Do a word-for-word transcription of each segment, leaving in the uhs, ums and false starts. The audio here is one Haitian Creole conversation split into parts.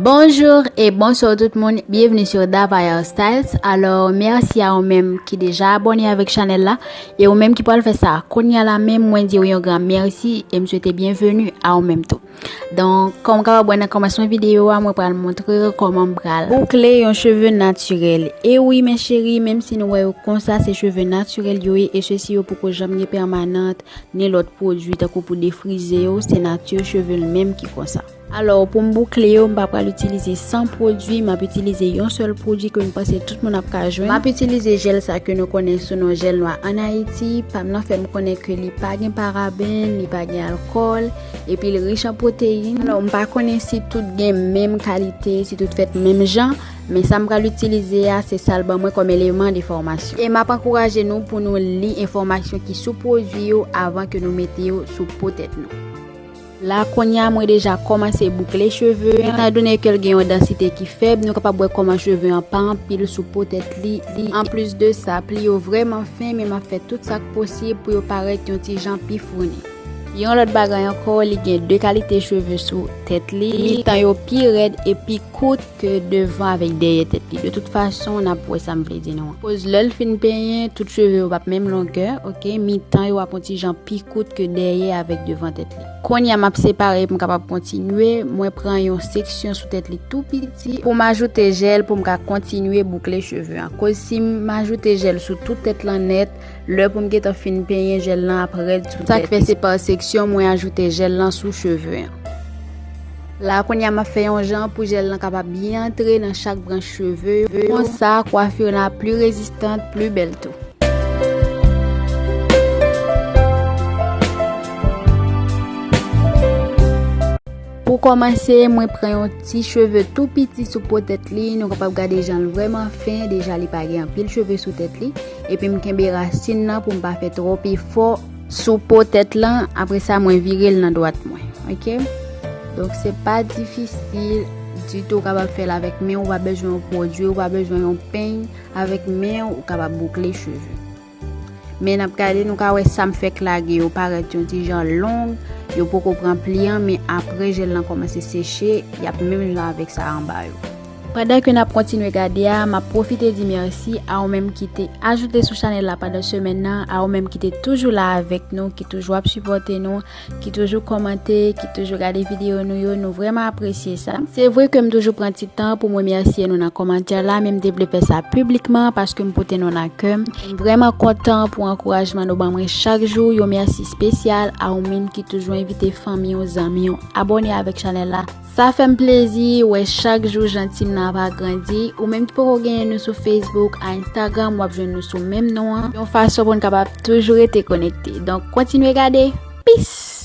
Bonjou e bonswa tout moun, byenvni sou Dava Hairstyles. Alò, mèsi a ou menm ki deja abòne avèk chanèl la, e ou menm ki pral fè sa kounye a la menm, mwen di w yon gran mèsi e m swete byenveni a ou menm tou. Donk, kòm w kapab wè nan kòmansman videyo a, mwen pral montre w kòman m pral boukle yon cheve natirèl. E wi, mes chéries, menm si nou wè yo konsa, se cheve natirèl yo ye, e sesi yo poko janm gen pèmanant, ni lòt pwodui tankou pou defrize yo, se nati cheve l menm ki konsa. Alò, pou m boukle yo, m pa pral itilize san pwodui, m ap itilize yon sèl pwodui ke m panse tout moun ap ka jwenn. M ap itilize jèl sa ke nou konnen sou non jèl nwa ann Ayiti. Pa m nan fè m konnen ke li pa gen paraben, li pa gen alkòl, epi l rich an pwoteyin. Alò, m pa konnen si tout gen menm kalite, si tout fèt menm jan, men sa m pral itilize a, se sa l ban mwen kòm eleman de fòmasyon. E m ap ankouraje nou pou nou li enfòmasyon ki sou pwodui yo avan ke nou mete yo sou po tèt nou. La, kounye a, mwen deja kòmanse boukle cheve. Etan done ke l gen yon dansite ki fèb, nou kapab wè kòman cheve an pa anpil sou po tèt li. Li, anplis de sa, pli yo vrèman fen, men m ap fè tout sa k posib pou yo parèt yon ti jan pi founi. Yon lòt bagay ankò, li gen de kalite cheve sou tèt li. Mitan yo pi rèd e pi kout ke devan avèk dèyè tèt li. De tout fason, n ap wè sa m vle di nou an. Koz lè l fin penyen, tout cheve yo p ap menm longè, oke? Mitan yo ap yon ti jan pi kout ke dèyè avèk devan tèt li. Kounye a, m ap separe pou m kapab kontinye. Mwen pran yon seksyon sou tèt li tou piti pou m ajoute jèl pou m ka kontinye boukle cheve an. Koz si m ajoute jèl sou tout tèt lan nèt, lè pou m gentan fin penyen, jèl lan ap rèd sou tèt li. Sa k fè se pa seksyon mwen ajoute jèl lan sou cheve an. La, kounye a, m ap fè yon jan pou jèl lan kapab byen antre nan chak branch cheve yo. Konsa, kwafi lan ap pli rezistan, pli bèl tou. Pou kòmanse, mwen pran yon ti cheve tou piti sou po tèt li. Nou kapab gade jan l vrèman fen. Deja, li pa gen anpil cheve sou tèt li. Epi m kenbe rasin nan pou m pa fè twòp efò sou po tèt lan. Apre sa, mwen vire l nan dwat mwen. Oke? Donk, se pa difisil ditou. Ou kapab fè l avèk men w, ou pa bezwen yon pwodui, ou pa bezwen yon peny. Avèk men w, ou kapab boukle cheve. Men n ap gade, nou ka wè sa m fèk lage yo parèt yon ti jan long, yo poko pran pli an, men apre jèl lan kòmanse seche, y ap menm jan avèk sa anba yo. Pandan ke n ap kontinye gade a, m ap pwofite di mèsi a ou menm ki te ajoute sou chanèl la pandan semèn nan, a ou menm ki te toujou la avèk nou, ki toujou ap sipòte nou, ki toujou kòmante, ki toujou gade videyo nou yo, nou vrèman apresye sa. Se vre ke m toujou pran ti tan pou m remèsye nou nan kòmantè la, men m te vle fè sa piblikman paske m pote nou nan kè m. M vrèman kontan pou ankourajman nou ban mwen chak jou. Yon mèsi espesyal a ou menm ki toujou envite fanmi w, zanmi w, abòne avèk chanèl la. Sa fè m plezi wè chak jou jan team nan ap agrandi. Ou menm ki poko genyen nou sou Facebook, a Instagram, w ap jwenn nou sou menm non an. Yon fason pou n kapab toujou rete konekte. Donk, kontinye gade. Peace!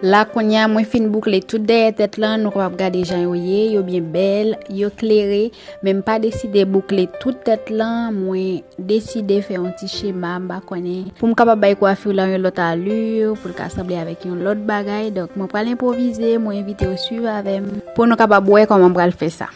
La kounye a, mwen fin boukle tout dèyè tèt lan, nou kapab gade jan yo ye, yo byen bèl, yo klere, men m pa deside boukle tout tèt lan, mwen deside fè yon ti chema, m pa konnen, pou m kapab bay kwafi lan yon lòt ali, pou l ka sanble avèk yon lòt bagay. Donk, mwen pral enpwovize, mwen envite w swiv avè m, pou nou kapab wè kòman m pral fè sa.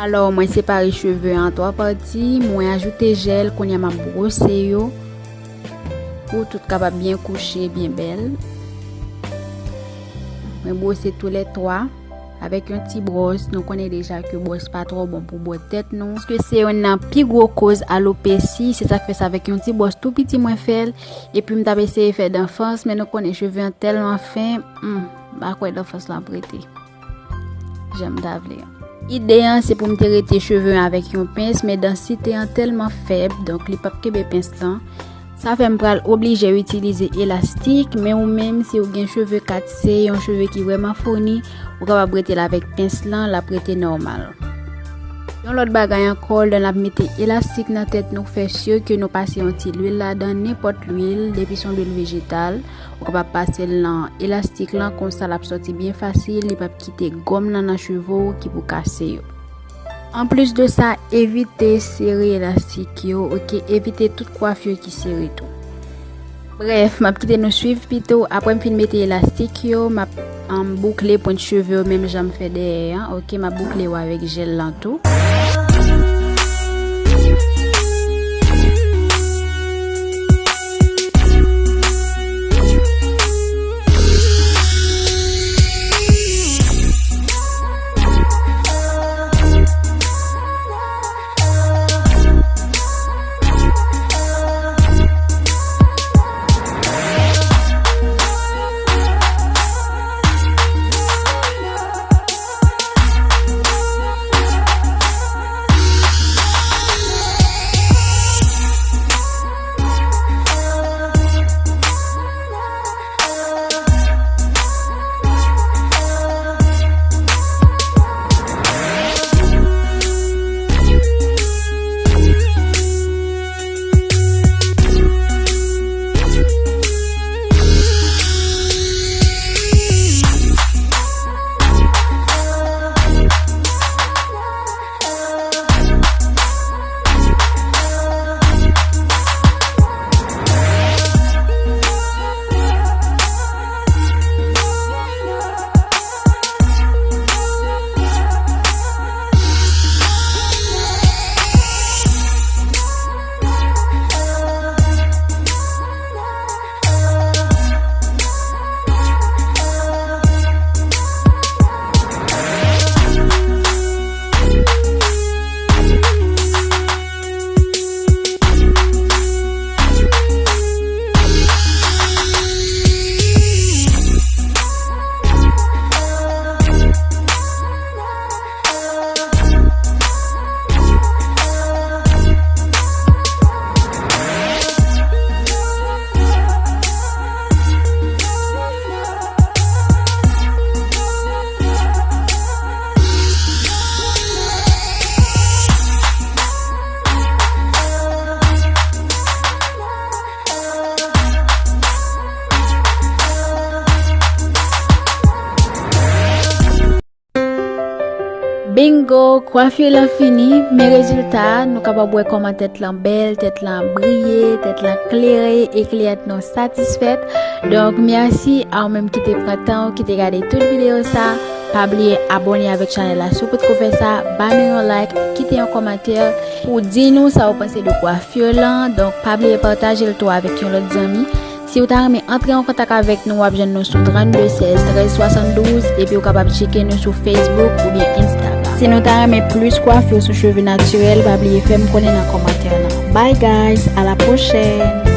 Alò, mwen separe cheve an twa pati, mwen ajoute jèl, kounye a m ap bwose yo pou tout kapab byen kouche, byen bèl. Mwen bwose toulètwa avèk yon ti bwòs. Nou konnen deja ke bwòs pa twò bon pou bò tèt nou. Paske se youn nan pi gwo koz alopesi, se sa k fè sa avèk yon ti bwòs tou piti mwen fè l. Epi m t ap eseye fè danfans, men nou konnen cheve an tèlman fen, hmm, m pa kwè danfans lan ap rete jan m ta vle an. Ide an se pou m te rete cheve an avèk yon pens, men dansite an tèlman fèb, donk li p ap kenbe pens lan. Sa fè m pral oblije itilize elastik, men ou menm, si w gen cheve kat se, yon cheve ki vrèman founi, ou kapab rete l avèk pens lan, l ap rete nòmal. Yon lòt bagay ankò, lè n ap mete elastik nan tèt nou, fè si ke nou pase yon ti lwil ladan, nenpòt lwil, depi se yon lwil vejetal, ou kapab pase l nan elastik lan, konsa l ap sòti byen fasil, li p ap kite gòm nan nan cheve w ki pou kase yo. Anplis de sa, evite sere elastik yo, oke? Evite tout kwafi ki sere tou. Brèf, m ap kite nou swiv pito. Apre m fin mete elastik yo, m ap, um, boukle pwent cheve yo menm jan m fè dèyè an, oke? M ap boukle yo avèk jèl lan tou. Bingo, kwafi lan fini, men rezilta a, nou kapab wè kòman tèt lan bèl, tèt lan briye, tèt lan klere, e kliyant nou satisfèt. Donk, mèsi a ou menm ki te pran tan ou, ki te gade tout videyo sa. Pa bliye abòne avèk chanèl la si w potko fè sa, ba nou yon like, kite yon kòmantè pou di nou sa ou panse de kwafi lan. Donk, pa bliye pataje l tou avèk yon lòt zanmi. Si w ta renmen antre an kontak avèk nou, w ap jwenn nou sou trannde sèz trèz swasanndouz, epi w kapab tcheke nou sou Facebook oubyen Instagram. Si nou ta renmen plis kwafi sou cheve natirèl, pa bliye fè m konnen nan kòmantè lan. Bye guys, a la pwochèn!